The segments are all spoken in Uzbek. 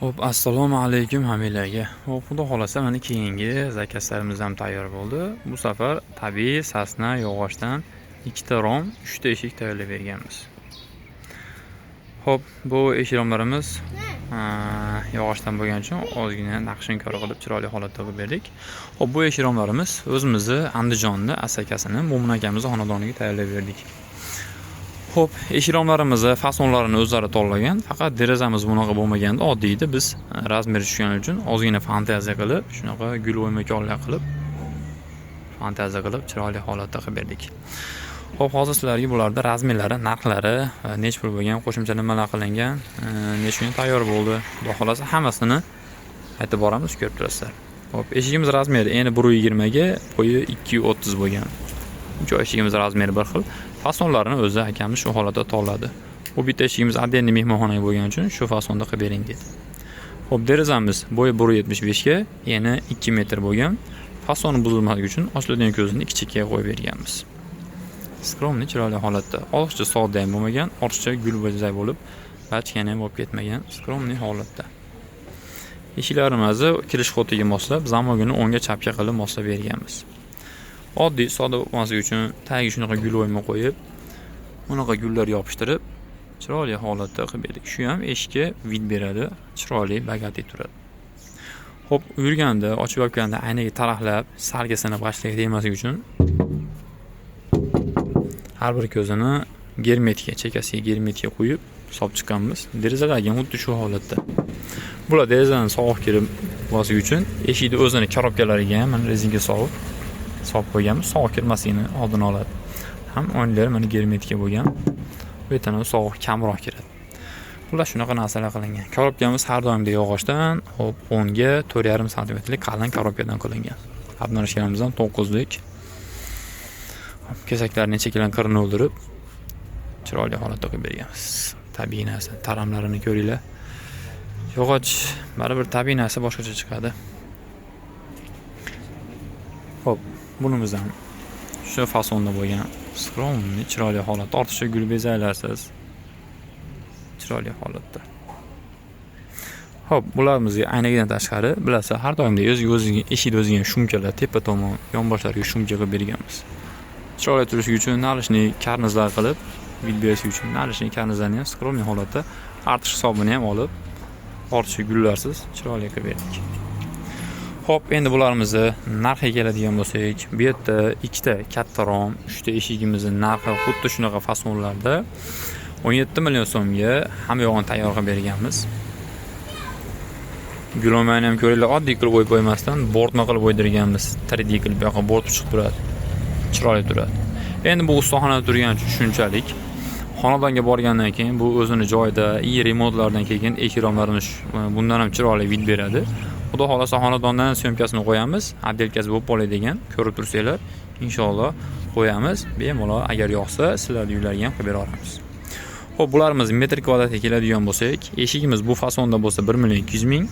Xo'p, assalomu alaykum hammalarga. Xo'p, xudo xolasa, mana keyingi zakazlarimiz ham tayyor bo'ldi. Bu safar tabiiy sasna yog'ochdan ikkita rom, uchta eshik tayyorlab berganmiz. Xo'p, bu eshik romlarimiz yog'ochdan bo'lgani uchun ozgina naqshinkor qilib, chiroyli holatda qilib berdik. Xo'p, bu eshik romlarimiz o'zimizni Andijonni Asakasini Mo'min akamizni xonadoniga tayyorlab berdik. Xo'p, eshik romlarimizni fasonlarini o'zlari tanlagan, faqat derazamiz bunaqa bo'lmaganda, oddiy edi. Biz razmeri tushgani uchun ozgina fantaziya qilib, shunaqa gul o'ymakorlar qilib, fantaziya qilib chiroyli holatda qilib berdik. Xo'p, hozir sizlarga bularda razmerlari, narxlari, necha pul bo'lgan, qo'shimcha nimalar qilingan, necha kun tayyor bo'ldi. Xudo xolasa, hammasini aytib boramiz, ko'rib turasizlar. Xo'p, eshigimiz razmeri eni 1.20 ga, bo'yi 2.30 bo'lgan. Uch eshigimiz razmeri bir xil. Fasonlarini o'zi akamiz shu holatda tanladi. Bu bitta eshigimiz отдельный mehmonxonaga bo'lgani uchun shu fasonda qilib bering dedi. Xo'p, derazamiz bo'yi 1.75 ga, eni 2 metr bo'lgan. Fasoni buzilmasligi uchun ochiladigan ko'zini ikki chekkaga qo'yib berganmiz. Скромный, chiroyli holatda. Ortiqcha sodda ham bo'lmagan, ortiqcha gul bezak bo'lib, bachkana ham bo'lib ketmagan, скромный holatda. Eshiklarimizni kirish ход iga moslab, замок ini o'ngga chapga qilib moslab berganmiz. Oddiy, sodda bo'lmasligi uchun tagiga shunaqa gul o'yma qo'yib, bunaqa gullar yopishtirib, chiroyli holatda qilib berdik. Shu ham eshikka вид beradi, chiroyli, богатый turadi. Xo'p, yurganda, ochib yopganda aynaga taraqlab, salga sinib g'ashlarga tegmasligi uchun har bir ko'zini germetika, chekkasiga germetika qo'yib solib chiqqanmiz. Derazalarga ham xuddi shu holatda. Bular derazani sovuq kirib bo'lmasligi uchun eshikni o'zini korobkalariga ham mana rezinka solib qo'yganmiz. Sovuq kirmasligini oldini oladi. Ham oynalar mana germetika bo'lgan. Bu yerdan ham sovuq kamroq kiradi. Xullas, shunaqa narsalar qilingan. Korobkamiz har doimdek yog'ochdan, hop, 10 ga 4,5 santimetrlik qalin korobkadan qilingan. Обнаружка larimiz ham 9lik. Hop, kesaklarni chekkalarni qirini o'ldirib, chiroyli holatda qilib berganmiz. Tabiiy narsa, taramlarini ko'ringlar. Yog'och baribir tabiiy narsa boshqacha chiqadi. Xo'p, bunimiz ham shu fasonda bo'lgan, скромный, chiroyli holatda, ortiqcha gul bezaklarsiz. Chiroyli holatda. Xo'p, bularımizga aynagidan tashqari, bilasiz, har doimdek o'ziga o'ziga eshikni o'ziga шумка lar, tepa tomon, yonboshlariga шумка qilib berganmiz. Chiroyli turishi uchun наличный karnizlar qilib, вид berishi uchun наличный karnizlarni ham скромный holatda artish hisobini ham olib, ortiqcha gullarsiz chiroyli qilib berdik. Xo'p, endi bularimizni narxiga keladigan bo'lsak, bu yerda ikkita katta rom, uchta eshigimizni narxi xuddi shunaqa fasonlarda 17 million so'mga hamma yog'ini tayyor qilib berganmiz. Gulomani ham ko'ringlar, oddiy qilib qo'yib qo'ymasdan, bo'rtma qilib qo'ydirganmiz. 3D qilib bu yoqqa bo'rtib chiqib turadi. Chiroyli turadi. Endi bu ustaxonada turgani uchun shunchalik. Xonadonga borgandan keyin bu o'zini joyida, и remontlardan keyin eshik romlarimiz bundan ham chiroyli вид beradi. Xudo xolasa, xonadondan съёмка sini qo'yamiz, отделка si bo'lib qoladigan, ko'rib tursanglar, inshaalloh qo'yamiz. Bemalol agar yoqsa, sizlarning uylarga ham qilib bera olamiz. Xo'p, bularimiz metr kvadratga keladigan bo'lsak, eshigimiz bu fasonda bo'lsa 1 million 200 ming.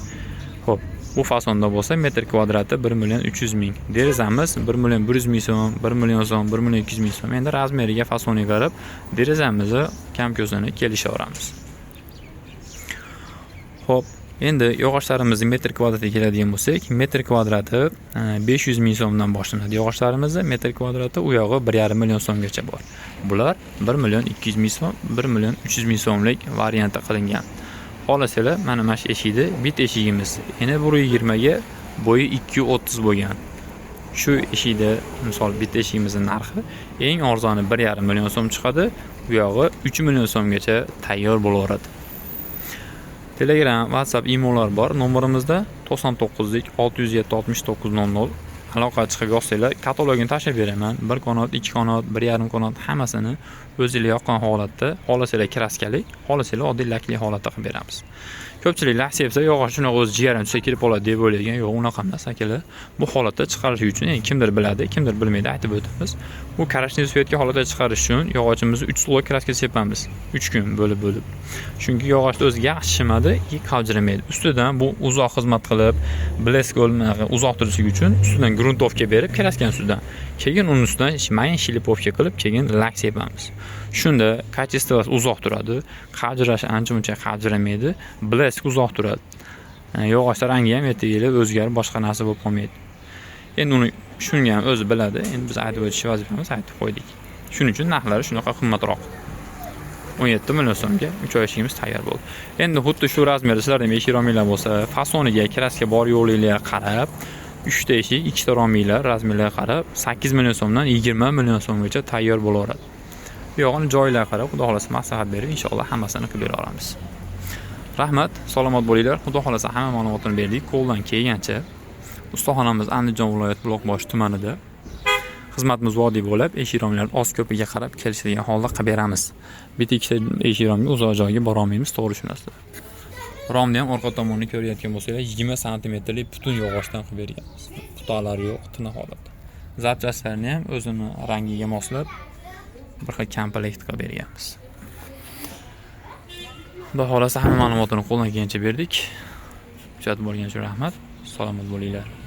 Xo'p, bu fasonda bo'lsa metr kvadrati 1 million 300 ming. Derazamiz 1 million 100 ming so'm, 1 million so'm, 1 million 200 ming so'm. Endi razmeriga, fasoniga qarab derazamizni kam ko'zini kelishaveramiz. Xo'p, endi yog'ochlarimizni metr kvadratga keladigan bo'lsak, metr kvadrati 500 ming so'mdan boshlanadi. Yog'ochlarimizni metr kvadrati u yog'i 1,5 million so'mgacha bor. Bular 1 million 200 ming so'm, 1 million 300 ming so'mlik variantda qilingan. Xohlasanglar, mana shu eshikni, bitta eshigimiz eni 1.20 ga, bo'yi 2.30 bo'lgan. Shu eshikda, misol, bitta eshigimizni narxi eng arzoni 1,5 million so'm chiqadi, u yog'i 3 million so'mgacha tayyor bo'laveradi. Telegram, WhatsApp, imolar bor. Nomerimizda 99 607 69 00 aloqa chiqib yozsanglar, katalogini tashlab beraman. 1 qanot, 2 qanot, 1,5 qanot, hammasini o'zinglar yoqqan holatda, xohlasanglar краска lik, xohlasanglar oddiy lakli holatda qilib beramiz. Ko'pchilik lak sepsa, yog'och shunaqa o'zi jigarrang tusga kirib qoladi deb o'ylaygan. Yo'q, unaqa emas, akalar. Bu holatda chiqarish uchun, endi kimdir biladi, kimdir bilmaydi, aytib o'tamiz. Bu коричневый цвет ga holatda chiqarish uchun yog'ochimizni 3 слой краска sepamiz. 3 kun bo'lib-bo'lib. Chunki yog'ochni o'zi yaxshi shimadi и qavjiramaydi. Ustidan bu uzoq xizmat qilib, блеск o'lmaga uzoq turishligi uchun ustidan грунтовка berib, краска ni ustidan. Keyin uni ustidan mayin шлифовка qilib, keyin lak sepamiz. Shunda качество si uzoq turadi, qavjirashi ancha muncha qavjiramaydi, блеск uzoq turadi. Yog'ochlar rangi ham ertaga kelib o'zgarib boshqa narsa bo'lib qolmaydi. Endi uni shunga ham o'zi biladi. Endi biz aytib o'tish vazifamiz, aytib qo'ydik. Shuning uchun narxlari shunaqa qimmatroq. 17 million so'mga 3 oy eshigimiz tayyor bo'ldi. Endi xuddi shu razmerda sizlarda ham eshik rominglar bo'lsa, fasoniga, краска bor yo'qligiga qarab, 3 ta eshik, 2 ta rominglar razmerlarga qarab 8 million so'mdan 20 million so'mgacha tayyor bo'laveradi. Bu yog'ini joylarga qarab, Xudo xolasa maslahat berib, inshaalloh hammasini qilib bera olamiz. Rahmat, salomat bo'linglar. Xudo xolasa hamma ma'lumotini berdik. Qo'ldan kelgancha. Ustaxonamiz Andijon viloyati Buloqboshi tumanida. Xizmatimiz vodiy bo'lib, eshik romlarni oz ko'piga qarab kelishadigan holda qilib beramiz. Bitta ikkita eshik romga uzoq joyga bora olmaymiz, to'g'ri tushunasizlar. Romni ham orqa tomonini ko'rayotgan bo'lsanglar, 20 santimetrlik butun yog'ochdan qilib berganmiz. Butoqlari yo'q, tiniq holatda. Запчасть larni ham o'zini rangiga moslab bir xil komplekt qilib berganmiz. Xudo xolasa hamma ma'lumotini qo'ldan kelgancha berdik. Kuzatib borganingiz uchun rahmat. Salomat bo'linglar.